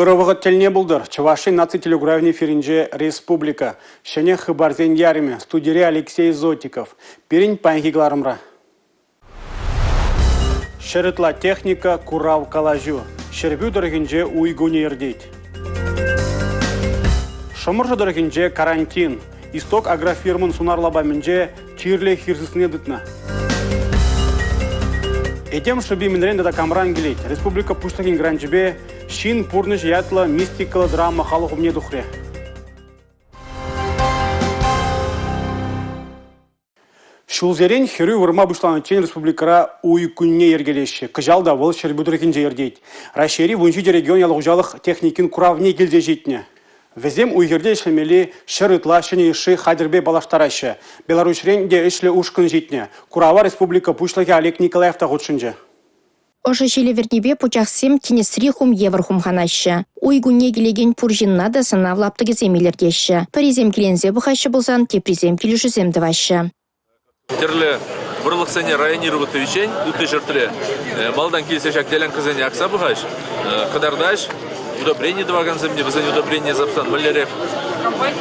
Ырӑ вӑхӑт тӗлне пултӑр. Чӑваш Ен наци телекуравӗн эфирӗнче «Республика». Ҫӗнӗ хыпарсен ярӑмӗ. Студире Алексей Зотиков. Пирӗн паянхи кӑларӑмра. 100 ытла техника, курав, калаҫу. Ҫӗрпӳ тӑрӑхӗнче уй кунӗ иртет. Шӑмӑршӑ тӑрӑхӗнче карантин. Исток агрофирмӑн сунар лапамӗнче чирлӗ хир сыснине тытнӑ. Этем шӑпи мӗнрен тата камран килет? Республика Пуҫлӑхӗн гранчӗпе Ҫын пурнӑҫӗ ятлӑ мистикӑллӑ драма халӑх умне тухрӗ. Ҫулсерен хӗрӳ вырма пуҫланиччен республикӑра уй кунне йӗркелеҫҫӗ. Кӑҫал та вӑл Ҫӗрпӳ тӑрӑхӗнче иртет. Раҫҫейри 17 регион ял хуҫалӑх техникин куравне килсе ҫитнӗ. Вӗсем уй-хирте ӗҫлемелли 100 ытла ҫӗнӗ йышши хатӗрпе паллаштараҫҫӗ. Беларуҫрен те ӗҫлӗ ушкӑн ҫитнӗ. Курава республика Пуҫлӑхӗ Олег Николаев та хутшӑнчӗ. Ӑшӑ ҫилӗ вӗрнипе пучахсем тинӗсри хум евӗр хумханаҫҫӗ. Уй кунне килекен пур ҫынна та сӑнав лаптӑкӗсем илӗртеҫҫӗ. Пӗрисем киленсе пӑхаҫҫӗ пулсан, теприсем килӗшӳсем тӑваҫҫӗ. Тӗрлӗ вӑрлӑхсене районировать тӑвиччен ытти ҫӗртре малтан килсе ҫак делянкӑсене акса пӑхаҫ, кӑтартаҫ. Удобрени тӑвакансем те вӗсен удобрение сапсан мӗнлерех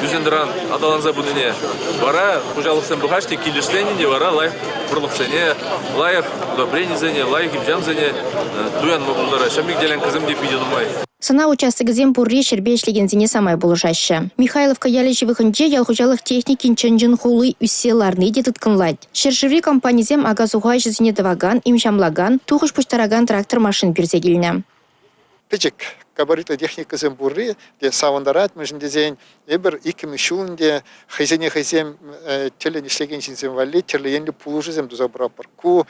ӳсен-тӑран аталанса пынине вара хуҫалӑхсем пӑхаҫ те килӗшсен те вара лайӑх вӑрлӑхсене, лайӑх удобренисене, лайӑх имҫамсене туянма пултараҫҫӗ. Ҫав пек делянкӑсем те питӗ нумай. Сӑнав участокӗсем пурри ҫӗрпе ӗҫлекенсене самай пулӑшаҫҫӗ. Михайловка ялӗ ҫывӑхӗнче ял хуҫалӑх техникин чӑн-чӑн хули ӳссе ларни те тыткӑнлать. Ҫӗршыври компанисем ака-суха ӗҫӗсене тӑвакан, имҫамлакан, тухӑҫ пуҫтаракан трактор-машин кӳрсе килнӗ. Пӗчӗк габаритлӑ техникӑсем пурри те савӑнтарать, мӗншӗн тесен эпир иккӗмӗш ҫул ӗнтӗ хӑйсене хӑйсем тӗллӗн ӗҫлекен ҫынсем валли тӗрлӗ енлӗ пулӑшусем туса пыратпӑр. Ку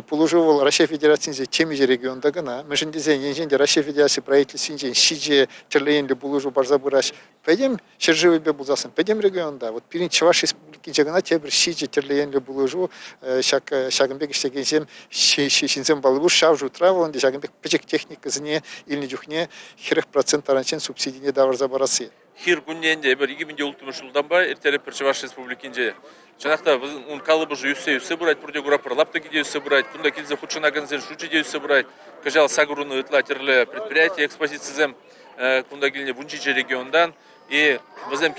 пулӑшу вӑл Раҫҫей Федерацийӗнче темиҫе регионта кӑна, мӗншӗн тесен енчен те Раҫҫей Федераци правительствинчен ҫичӗ тӗрлӗ енлӗ пулӑшу парса пыраҫ Пӗтӗм ҫӗршывӗпе пулсассӑн, пӗтӗм регионта, вот пирӗн Чӑваш Республикинче кӑна тепӗр ҫичӗ тӗрлӗ енлӗ пулӑшу ҫак ҫакӑн пек ӗҫлекенсем ҫынсем паллӑ пур. Ҫав шутра вӑл ӗнтӗ ҫакӑн пек пӗчӗк техникӑсене илнӗ чухне 40% таранччен субсидине тавӑрса парасси. Хир кунне ӗнтӗ эпир 2006 ҫултанпа ирттеретпӗр Чӑваш Республикинче. Чӑнах та ун калӑпӑшӗ ӳссе-ӳссе пырать, пурте куратпӑр, лаптӑкӗ те ӳссе пырать, кунта килсе хутшӑнакансен шучӗ те ӳссе пырать. Кӑҫал 80 ытла тӗрлӗ предприяти, экспозицисем кунта килнӗ 17 регионтан. И вӗсем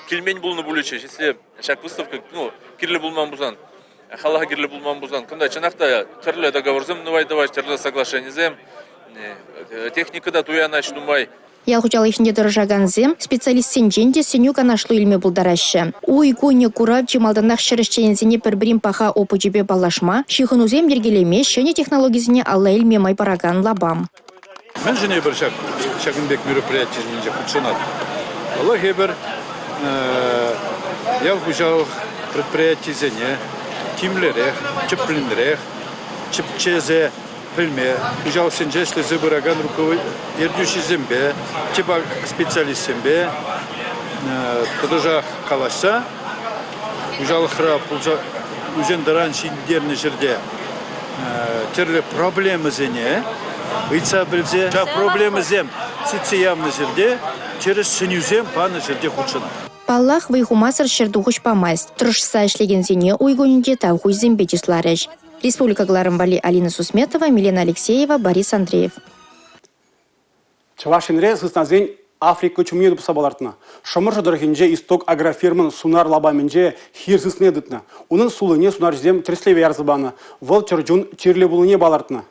килмен пулнӑ пулӗччӗ, если ҫак выставка ну, кирлӗ пулман пулсан, халӑха кирлӗ пулман пулсан, кунта чӑнах та тӗрлӗ договорсем нумай тӑваҫ, тӗрлӗ соглашенисем, техника та туянаҫ нумай. Ял хуҫалӑхӗнче тӑрӑшакансем специалистсенчен те сӗнӳ-канашлу илме пултараҫҫӗ. Уй кунӗ курав чи малтанах ҫӗр ӗҫченӗсене пӗр-пӗрин паха опычӗпе паллашма, ҫыхӑнусем йӗркелеме, ҫӗнӗ технологисене алла илме май паракан лапам. Мӗншӗн эпир ҫак ҫакӑн пек мероприятисенче хутшӑнатпӑр? Паллах, эпир ял хуҫалӑх предприятийӗсене тимлӗрех, тӗплӗнрех тӗпчесе пӗлме, хуҫалӑхсенче ӗҫлесе пыракан ертӳҫӗсемпе, тӗп специалистсемпе тӑтӑшах калаҫса хуҫалӑхра пулса ӳсен-тӑран ҫитӗнтернӗ ҫӗрте тӗрлӗ проблемӑсене ыйтса пӗлсе ҫав проблемӑсем сӳтсе явнӑ ҫӗрте тӗрӗс сӗнӳсем панӑ ҫӗрте хутшӑнать. Паллах, вӑй хумасӑр ҫӗр тухӑҫ памасть. Тӑрӑшса ӗҫлекенсене уй кунӗнче тав хучӗсемпе чысларӗҫ. Республика кӑларӑм валли Алина Сусметова, Милена Алексеева, Борис Андреев. Чӑваш Енре сыснасен Африка чумине тупса палӑртнӑ. Шӑмӑршӑ тӑрӑхӗнче Исток агрофирмӑн сунар лапамӗнче хир сыснине тытнӑ. Унӑн суллине сунарҫӑсем тӗрӗслеве ярса панӑ. Вӑл чӗр чун чирлӗ пулнине палӑртнӑ.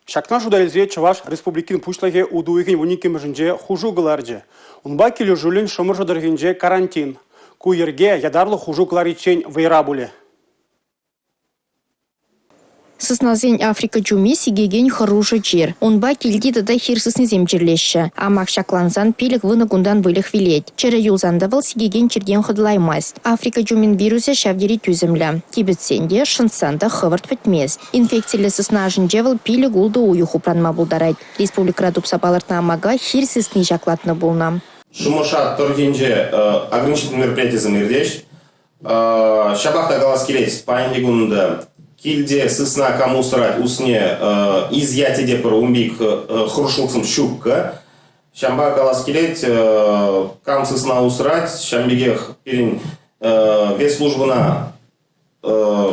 Ҫакна шута илсе Чӑваш Республикин Пуҫлӑхӗ утӑ уйӑхӗн 12-мӗшӗнче хушу кӑларчӗ. Унпа килӗшӳллӗн Шӑмӑршӑ тӑрӑхӗнче карантин. Ку йӗрке ятарлӑ хушу кӑлариччен вӑйра пулӗ. Сыснасен Африка чуми сикекен хӑрушӑ чир. Унпа килти тата хир сыснисем чирлеҫҫӗ. Амак ҫаклансан 5-10 кунтан выльӑх вилет. Чӗрӗ юлсан та вӑл сикекен чиртен хӑтӑлаймасть. Африка чумин вирусӗ ҫав тери тӳсӗмлӗ. Типӗтсен те, шӑнтсан та хӑвӑрт пӗтмест. Инфекциллӗ сысна ашӗнче вӑл 5-6 уйӑх упранма пултарать. Республикӑра тупса палӑртнӑ амака хир сысни ҫаклатнӑ пулнӑ. Шӑмӑрша тӑрӑхӗнче ограничительнӑй мероприятисем иртӗҫ. Ҫапах та калас килет, паянхи кун та килте сысна кам усрать, усне изъятие те пӗр ун пек хӑрушлӑхсем ҫуккӑ. Ҫавӑнпа калас килет, кам сысна усрать, ҫавӑн пекех пирӗн ветслужбӑна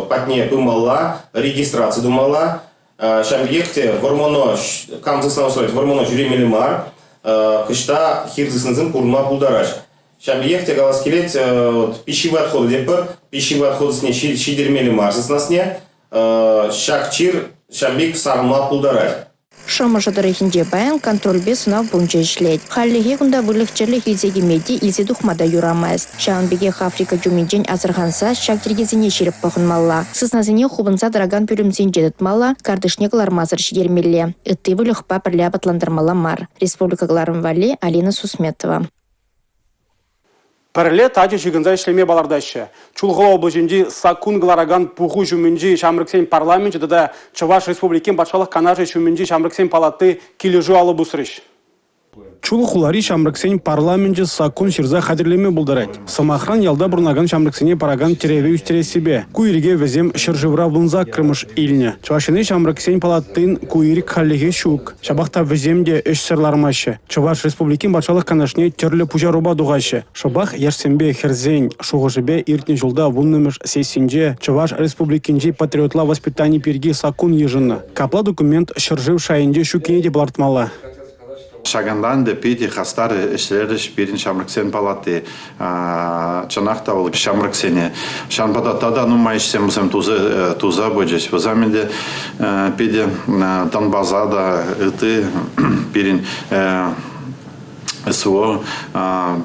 патне пымалла, регистраци тумалла. Ҫавӑн пекех те вӑрмана, кам сысна усрать, вӑрмана ҫӳремелле мар. кӑҫта хир сыснисем курӑнма пултараҫ. Ҫав пекех те калас килет, вот, пищевые отходы тетпӗр, пищевые отходсене ҫитермелле мар сыснасне, ҫак чир ҫав пек сарӑлма пултарать. Шӑмӑршӑ тӑрӑхӗнче паян контрольпе сӑнав пункчӗ ӗҫлет. Хальлӗхе кунта выльӑх-чӗрлӗх илсе килме те, илсе тухма та юрамасть. Ҫавӑн пекех Африка чуминчен асӑрханса ҫак йӗркесене ҫирӗп пӑхӑнмалла. Сыснасене хупӑнса тӑракан пӳлӗмсенче тытмалла, картишне кӑлармасӑр ҫитермелле. Ытти выльӑхпа пӗрле апатлантармалла мар. Республика кӑларӑм валли Алина Сусметова. Пӗрле тачӑ ҫыхӑнса ӗҫлеме палӑртаҫҫӗ. Чулхула облаҫӗнчи саккун кӑларакан пуху ҫумӗнчи ҫамрӑксен парламенчӗ тата Чӑваш Республикин Патшалӑх Канашӗ ҫумӗнчи ҫамрӑксен палати килӗшӳ алӑ пусрӗҫ. Чулхулари ҫамрӑксен парламенчӗ саккун ҫырса хатӗрлеме пултарать. Сӑмахран, ялта пурӑнакан ҫамрӑксене паракан тӗреве ӳстерессипе. Ку ирӗке вӗсем ҫӗршывра вунсаккӑрмӗш илнӗ. Чӑваш Енри ҫамрӑксен палатин ку ирӗк хальлӗхе ҫук. Ҫапах та вӗсем те ӗҫсӗр лармаҫҫӗ. Чӑваш Республикин Патшалӑх Канашне тӗрлӗ пуҫарупа тухаҫҫӗ. Шӑпах яшсемпе хӗрсен шухӑшӗпе иртнӗ ҫулта 10-мӗш сессинче Чӑваш Республикинчи патриотла воспитани пирки саккун йышӑннӑ. Капла документ ҫӗршыв шайӗнче ҫуккине те палӑртмалла. Ҫакӑнтан та питӗ хастар ӗҫлерӗҫ пирӗн ҫамрӑксен палати. Чӑнах та вӑл ҫамрӑксене. Ҫавӑнпа та тата нумай ӗҫсем вӗсем туса пычӗҫ. Вӗсем ӗнтӗ питӗ Донбаса та ытти пирӗн СВО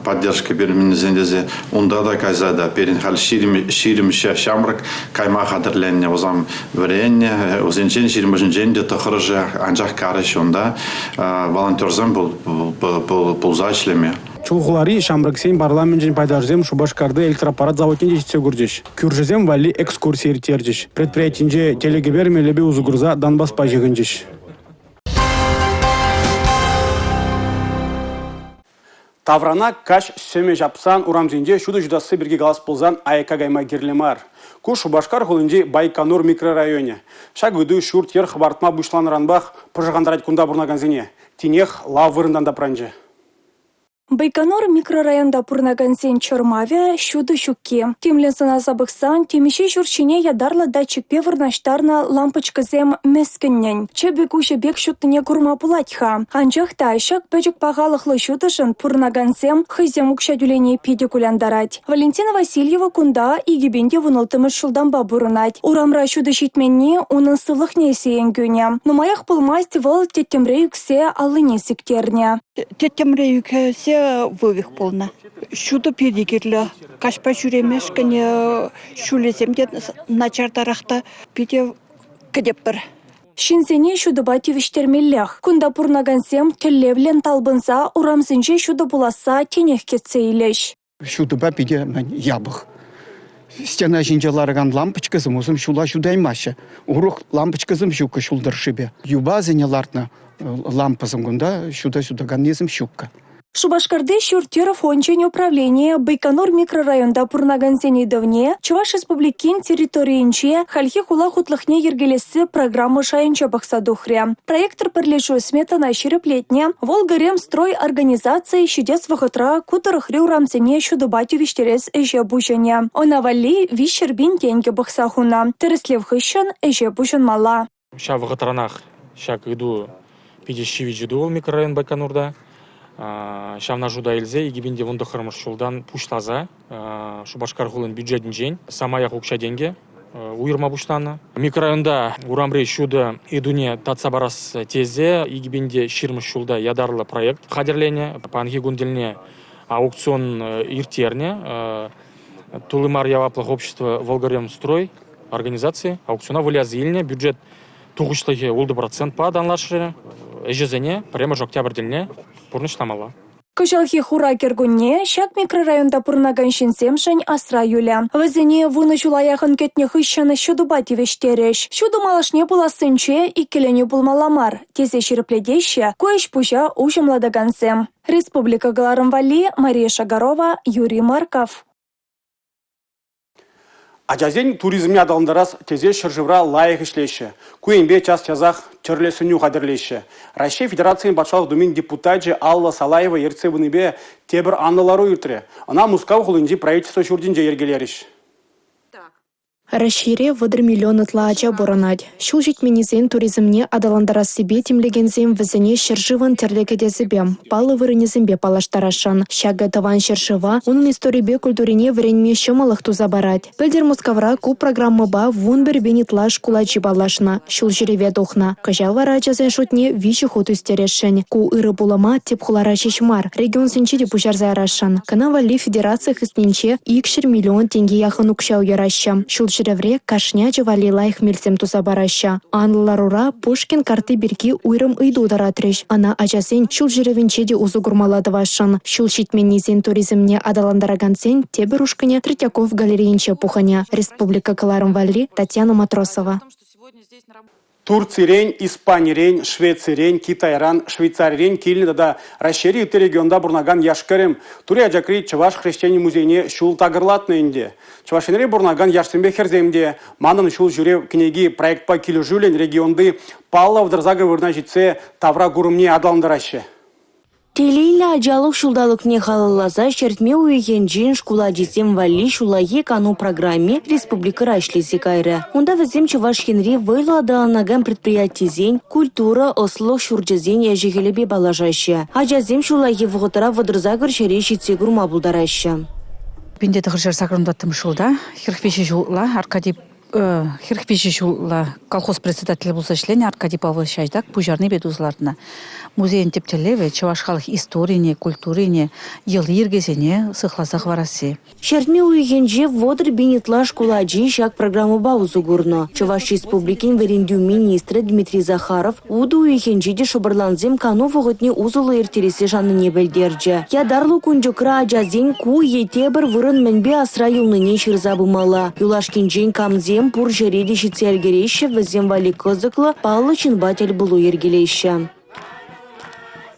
поддержка пирӗннисен тесе унта та кайса та пирӗн халь 20 ҫамрӑк кайма хатӗрленнӗ, вӗсем вӗреннӗ, вӗсенчен ҫирӗмӗшӗнчен те тӑхӑрӑшӗ анчах карӗҫ унта волонтерсем пулса ӗҫлеме. Чулхулари ҫамрӑксен парламенчӗн пайташӗсем Шупашкарти электроаппарат заводне те ҫитсе курчӗҫ. Кӳршӗсем валли экскурси ирттерчӗҫ. Предприятинче телекӗпер мелӗпе усӑ курса Донбаспа ҫыхӑнчӗҫ. Таврана каҫ сӗмӗ ҫапсан урамсенче ҫутӑ ҫутасси пирки калас пулсан аякка кайма кирлӗ мар. Ку Шупашкар хулинчи Байконур микрорайонӗ. Ҫак ыйту ҫурт-йӗр хӑпартма пуҫланӑранпах пӑшӑрхантарать кунта пурӑнакансене. Тинех лав вырӑнтан тапранчӗ. Байконур микрорайонта пурӑнакансен чӑрмавӗ – ҫутӑ ҫукки. Тимлӗн сӑнаса пӑхсан темиҫе ҫурт ҫине ятарлӑ датчикпе вырнаҫтарнӑ лампочкӑсем мӗскӗннӗн, чӗпӗ куҫӗ пек ҫутнине курма пулать-ха. Анчах та ҫак пӗчӗк пахалӑхлӑ ҫутӑшӑн пурӑнакансем хӑйсем укҫа тӳлени питӗ кулянтарать. Валентина Васильева кунта 2016-мӗш ҫултанпа пурӑнать. Урамра ҫутӑ ҫитменни унӑн сывлӑхне сиен кӳнӗ. Нумаях пулмасть вӑл тӗттӗмре ӳксе аллине сиктернӗ. Тӗттӗмре ӳксе вывих пулнӑ. Ҫутӑ питӗ кирлӗ. Каҫпа ҫӳремешкӗн ҫулӗсем те начартарах та питӗ кӗтетпӗр. Ҫынсене ҫутӑпа тивӗҫтермеллех. Кунта пурӑнакансем тӗллевлӗн талпӑнса урамсенче ҫутӑ пуласса тинех кӗтсе илӗҫ. Ҫутӑпа питӗ япӑх. Стена ҫинче ларакан лампочкӑсем усӑм ҫула ҫутаймаҫҫӗ. Урӑх лампочкӑсем ҫуккӑ ҫул тӑршшӗпе. Юпасене лартнӑ лампӑсем кунта ҫута ҫутаканнисем ҫуккӑ. Шупашкарти ҫурт-йӗр фончӗн управленийӗ Байконур микрорайонта пурӑнакансен ыйтӑвне Чӑваш Республикин территорийӗнче хальхи хула хутлӑхне йӗркелесси программа шайӗнче пӑхса тухрӗ. Проектор пӗрлешӳ сметӑна ҫирӗплетнӗ. «Волгаремстрой» организаци ҫитес вӑхӑтра ку тӑрӑхри урамсене ҫутӑпа тивӗҫтерес ӗҫе пуҫӑнӗ. Ӑна валли 300 пин тенкӗ пӑхса хунӑ. Тӗрӗслев хыҫҫӑн ӗҫе пуҫӑнмалла. Ҫав вӑхӑтранах ҫак ыйту питӗ ҫивӗч ыйту вӑл микрорайон Байконурта. Ҫавна шута илсе 2019 ҫултан пуҫласа Шупашкар хулин бюджетӗнчен самаях укҫа-тенкӗ уйӑрма пуҫланӑ. Микрорайонта урамри ҫутӑ ыйтуне татса парас тесе 2020 ҫулта ятарлӑ проект хатӗрленӗ. Паянхи кун тӗлне аукцион ирттернӗ. Тулли мар яваплӑх общество «Волгаремстрой» организаци аукциона выляса илнӗ. Бюджет тухӑҫлӑхӗ 6 процентпа танлашрӗ. Ӗҫӗсене пӗрремӗш октябрь тӗлне пурнӑҫламалла. Кӑҫалхи хура кӗркунне ҫак микрорайонта пурӑнакан ҫынсемшӗн асра юлӗ. Вӗсене вунӑ ҫула яхӑн кӗтнӗ хыҫҫӑн ҫутӑпа тивӗҫтерӗҫ. Ҫутӑ малашне пулассинче иккӗленӳ пулмалла мар, тесе ҫирӗплетеҫҫӗ ку ӗҫ-пуҫа уҫӑмлатакансем. Республика кӑларӑм валли Мария Шагарова, Юрий Марков. Ачасен туризмне аталантарас тесе ҫӗршывра лайӑх ӗҫлеҫҫӗ. Ку енпе час-часах тӗрлӗ сӗнӳ хатӗрлеҫҫӗ. Раҫҫей Федерацийӗн Патшалӑх Думин депутачӗ Алла Салаева ертсе пынипе тепӗр анлӑ лару иртрӗ. Ӑна Мускав хулинчи правительство ҫуртӗнче йӗркелерӗҫ. Раҫҫейре 30 миллион ытла ача пурӑнать. Ҫул ҫитменнисен туризмне аталантарассипе тимлекенсем вӗсене ҫӗршывӑн тӗрлӗ кӗтесӗпе, паллӑ вырӑнӗсемпе паллаштарасшӑн. Ҫакӑ Тӑван ҫӗршыва, унӑн историпе культурине вӗренме ҫӑмӑллӑх туса парать. Пӗлтӗр Мускавра ку программӑпа 11 пин ытла шкул ачи паллашнӑ, ҫул ҫӳреве тухнӑ. Кӑҫал вара ачасен шутне виҫӗ хут ӳстересшӗн. Ку ырӑ пулӑма тӗп хулара ҫеҫ мар, регионсенче те пуҫарса ярасшӑн. Кӑна валли федераци хыснинче 200 миллион тенкӗ яхӑн укҫа уйӑраҫҫӗ. Ҫул ҫӳревре кашни ача валли лайӑх мелсем туса параҫҫӗ. Анлӑ ларура Пушкин картти пирки уйрӑм ыйту тӑратрӗҫ. Ӑна ачасен ҫул ҫӳревӗнче те усӑ курмалла тӑвасшӑн. Ҫул ҫитменнисен туризмне аталантаракансен тепӗр ушкӑнӗ Третьяков галерейинче пухӑнӗ. Республика кӑларӑм валли Татьяна Матросова. Турцирен, Испанирен, Швецирен, Китайран, Швейцарирен килнӗ тата Раҫҫейри ытти регионта пурӑнакан яш-кӗрӗм Тури Ачакри чӑваш хресченӗн музейне ҫул такӑрлатнӑ ӗнтӗ. Чӑваш Енре пурӑнакан яшсемпе хӗрсем те «Манӑн ҫул ҫӳрев кӗнеки» проектпа килӗшӳллӗн регионти паллӑ 38 вырӑна ҫитсе тавра курӑмне аталантараҫҫӗ. Телейлӗ ачалӑх ҫулталӑкне халалласа ҫӗртме уйӑхӗнчен шкул ачисем валли ҫуллахи кану программи республикӑра ӗҫлесе кайрӗ. Унта вӗсем Чӑваш Енри вӑйлӑ аталанакан предприятисен, культура, ӑслӑлӑх ҫурчӗсен ӗҫӗ-хӗлӗпе паллашаҫҫӗ. Ачасем ҫуллахи вӑхӑтра 38 ҫӗре ҫитсе курма пултараҫҫӗ. 1984 ҫулта 43 ҫулла Аркадий 43 ҫулла колхоз председателӗ пулса ӗҫленӗ Аркадий Павлович Айдак пуҫарнипе туса лартнӑ. Музейӗн тӗп тӗллевӗ – чӑваш халӑх историне, культурине, йӑли-йӗркесене сыхласа хӑварасси. Ҫӗртме уйӑхӗнче 30 пин ытла шкул ачи ҫак программӑпа усӑ курнӑ. Чӑваш Республикин вӗрентӳ министрӗ Дмитрий Захаров утӑ уйӑхӗнче те шӑпӑрлансем кану вӑхӑтне усӑллӑ ирттерессе шаннине пӗлтерчӗ. Ятарлӑ кунчӑкра ачасен ку е тепӗр вырӑн мӗнпе асра юлнине ҫырса пымалла. Юлашкинчен камсем пур ҫӗре те ҫитсе ӗлкӗреҫҫӗ, вӗсем валли кӑсӑклӑ, паллӑ ҫынпа тӗл пулу йӗркелеҫҫӗ.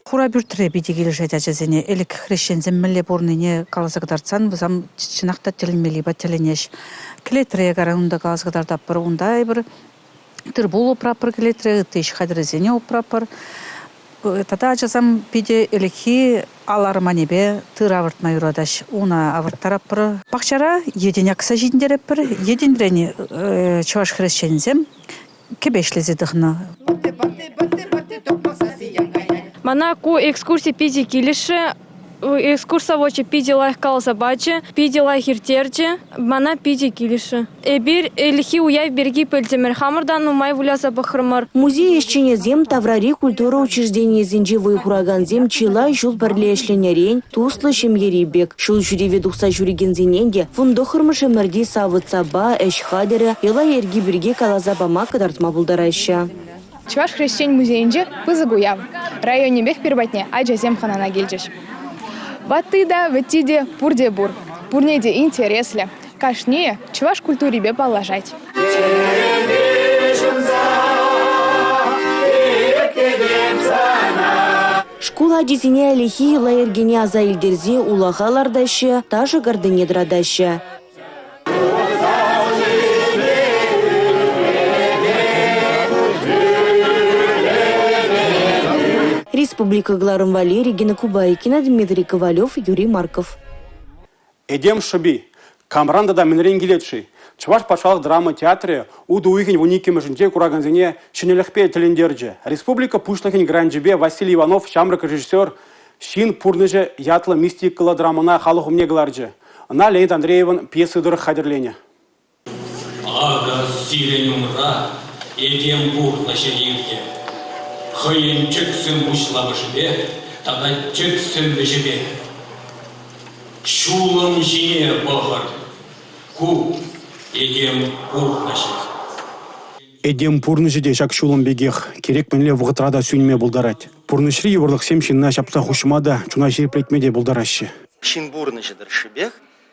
Хура пӳртре питӗ килӗшет ачасене. Ӗлӗк хресченсем мӗнле пурӑннине каласа кӑтартсан вӗсем чӑнах та тӗлӗнмелли тӗлӗнеҫ. Кӗлетре кайран унта каласа кӑтартатпӑр. Унта эпир тыр-пул упратпӑр кӗлетре, ытти ӗҫ хатӗрӗсене упратпӑр. Тата ачасем питӗ ӗлӗкхи ал арманӗпе тыр авӑртма юратаҫ. Уна авӑрттаратпӑр. Пахчара йӗтӗн акса ҫитӗнтеретпӗр. Йӗтӗнрен чӑваш хресченӗсем кӗпе ӗҫлесе тӑхнӑ. Мана ку экскурси питӗ килӗшрӗ. Экскурсоводҫӑ питӗ лайӑх каласа пачӗ, питӗ лайӑх ирттерчӗ. Мана питӗ килӗшрӗ. Эпир ӗлӗкхи уяв пирки пӗлтӗмӗр, хамӑр та нумай выляса пӑхрӑмӑр. Музей ӗҫченӗсем таврари культура учрежденийӗсенче вӑй хуракансем чылай ҫул пӗрле ӗҫленӗрен туслӑ ҫемьери пек. Ҫул ҫӳреве тухса ҫӳрекенсене те 19-мӗш ӗмӗрти савӑт-сапа, ӗҫ хатӗрӗ, йӑла-йӗрки пирки каласа пама кӑтартма пултараҫҫӗ. Чӑваш хресчен музейӗнче пысӑк уяв. Районӗпех пир патне ачасем хӑнана килчӗҫ. Ватти та, вӗтти те пурте пур. Пурне те интереслӗ. Кашнийӗ чӑваш культурипе паллашать. Шкул ачисене ӗлӗкхи йӑла-йӗркене аса илтерсе улаха лартаҫҫӗ, ташӑ картине тӑратаҫҫӗ. Республика кӑларӑм валли Регина Кубайкина, Дмитрий Ковалев, Юрий Марков. Этем шӑпи камран тата мӗнрен килет-ши? Чӑваш патшалӑх драма театрӗ утӑ уйӑхӗн 12-мӗшӗнче куракансене ҫӗнӗлӗхпе тӗлӗнтерчӗ. Республика Пуҫлӑхӗн гранчӗпе Василий Иванов ҫамрӑк режиссер «Ҫын пурнӑҫӗ» ятлӑ мистикӑллӑ драмӑна халӑх умне кӑларчӗ. Ӑна Леонид Андреевӑн пьеси тӑрӑх хатӗрленӗ. Акӑ сирӗн умра этем пурнӑҫӗ иртӗ. Хӑйӗн тӗксӗм пуҫламӑшӗпе тата тӗксӗм вӗҫӗпе. Ҫулӑм ҫине пӑхӑр. Ку этем пурнӑҫӗ. Этем пурнӑҫӗ те ҫак ҫулӑм пекех, кирек мӗнле вӑхӑтра та сӳнме пултарать. Пурнӑҫри йывӑрлӑхсем ҫынна ҫапса хуҫма та, чуна ҫирӗплетме те пултараҫҫӗ. Ҫын пурнӑҫӗ тӑршшӗпех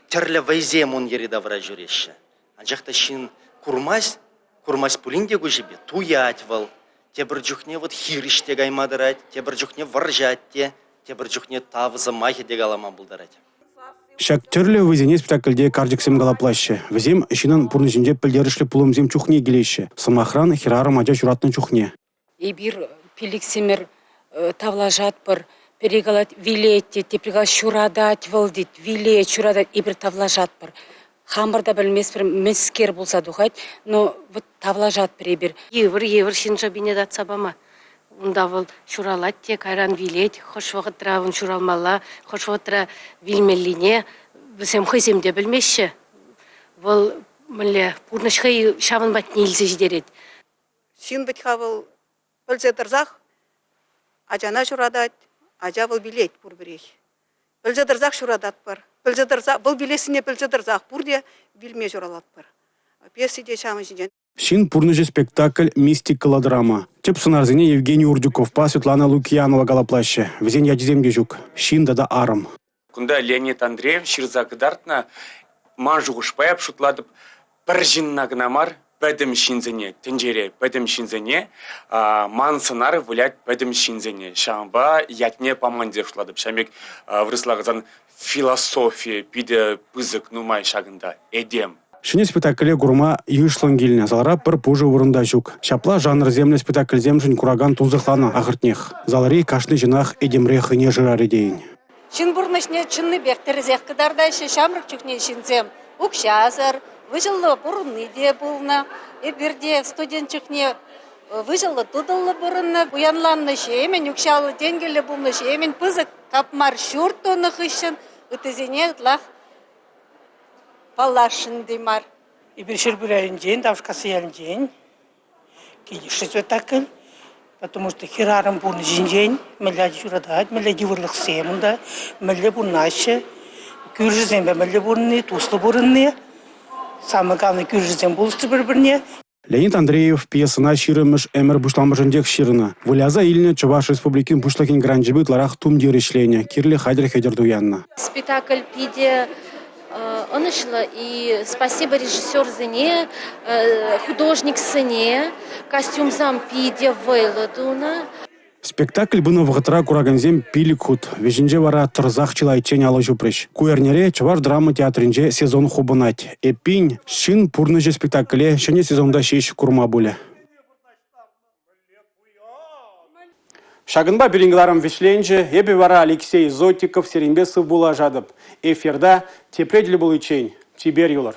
тӗрлӗ вӑйсем ун йӗри-тавра ҫӳреҫҫӗ. Анчах та ҫын курмасть, курмасть пулин те куҫӗпе, туять вӑл. Тепӗр чухне вот хирӗҫ те кайма тӑрать, тепӗр чухне вӑрҫать те, тепӗр чухне тав сӑмахӗ те калама пултарать. Ҫак тӗрлӗ вӑйсене спектакльте карчӑксем калӑплаҫҫӗ. Вӗсем ҫыннӑн пурнӑҫӗнче пӗлтерӗшлӗ пулӑмсем чухне килеҫҫӗ. Сӑмахран, хӗрарӑм ача ҫуратнӑ чухне. Эпир пилӗксемӗр тавлашатпӑр. Пӗри калать вилет тет, тепри калать ҫуратать вӑл тет, вилет, ҫуратать. Эпир тавлашатпӑр. Хамӑр та пӗлместпӗр, мӗскер пулса тухать, но вот тавлашатпӑр эпир. Йывӑр, йывӑр ҫын шӑпине татса пама. Унта вӑл ҫуралать те кайран вилет. Хӑш вӑхӑтра ун ҫуралмалла, хӑш вӑхӑтра вилмеллине вӗсем хӑйсем те пӗлмеҫҫӗ. Вӑл мӗнле пурнӑҫ хӑй ҫавӑн патне илсе ҫитерет. Ҫын вӗт-ха вӑл пӗлсе тӑрсах ачана ҫуратать, ача вӑл вилет пурпӗрех. Пӗлсе тӑрсах ҫурататпӑр. Пӗлсе тӑрса, вӑл вилессине пӗлсе тӑрсах пурте вилме ҫуралатпӑр. Пьеси те ҫавӑн ҫинчен. «Ҫын пурнӑҫӗ» спектакль мистикӑллӑ драма. Тӗп сӑнарсене Евгений Урдюковпа Светлана Лукиянова калӑплаҫҫӗ. Вӗсен ячӗсем те ҫук – ҫын тата арӑм. Кунта Леонид Андреев ҫырса кӑтартнӑ ман шухӑшпа эп шутлатӑп, пӗр ҫынна кӑна мар, пӗтӗм ҫынсене, тӗнчере пӗтӗм ҫынсене ман сӑнар вылять пӗтӗм ҫынсене. Ҫавӑнпа ятне паман тесе шутлатӑп. Ҫавӑн пек вырӑсла каласан философи питӗ пысӑк нумай ҫакӑнта, этем. Ҫӗнӗ спектакле курма йышлӑн килнӗ, залра пӗр пушӑ вырӑн та ҫук. Ҫапла жанрсемлӗ спектакльсемшӗн куракан тунсӑхланӑ ахӑртнех. Залри кашни ҫынах этемре хӑйне шырарӗ тейӗн. Ҫын пурнӑҫне чӑннипех тӗрӗсех кӑтартаҫҫӗ. Ҫамрӑк чухне ҫынсем укҫасӑр, выҫӑллӑ пурӑнни те пулнӑ. Эпир те студент чухне выҫӑллӑ-тутӑллӑ пурӑннӑ. Пуянланнӑ-ҫемӗн, укҫаллӑ-тенкӗллӗ пулнӑ-ҫемӗн пысӑк капмар ҫурт тунӑ хыҫҫӑн ыттисене ытлах палласшӑн те мар. Эпир Ҫӗрпӳ районӗнчен, Тавӑшкасси ялӗнчен. Килӗшрӗ спектакль, потому что хӗрарӑм пурнӑҫӗнчен мӗнле ача ҫуратать, мӗнле йывӑрлӑхсем унта, мӗнле пурӑнаҫҫӗ, кӳршӗсемпе мӗнле пурӑнни, туслӑ пурӑнни. Самое главное, кӳршӗсем пулӑшчӑр пӗр-пӗрне. Леонид Андреев пьесӑна 20-мӗш ӗмӗр пуҫламӑшӗнчех ҫырнӑ. Выляса илнӗ Чӑваш Республикин Пуҫлӑхӗн гранчӗпе ытларах тумтир ӗҫленӗ, кирлӗ хатӗр-хӗтӗр туяннӑ. Спектакль питӗ ӑнӑҫлӑ и спасибо режиссерсене, художниксене костюмсем питӗ вӑйлӑ тунӑ. Спектакль пынӑ вӑхӑтра куракансем 5 хут, вӗҫӗнче вара тӑрсах чылайччен алӑ ҫупрӗҫ. Ку эрнере Чӑваш драма театрӗнче сезон хупӑнать. Эппин, «Ҫын пурнӑҫӗ» спектакле ҫӗнӗ сезонта ҫеҫ курма пулӗ. Ҫакӑнпа пирӗн кӑларӑм вӗҫленчӗ. Эпӗ вара Алексей Зотиков сирӗнпе сывпуллашатӑп. Эфирта тепре тӗл пуличчен чипер юлӑр.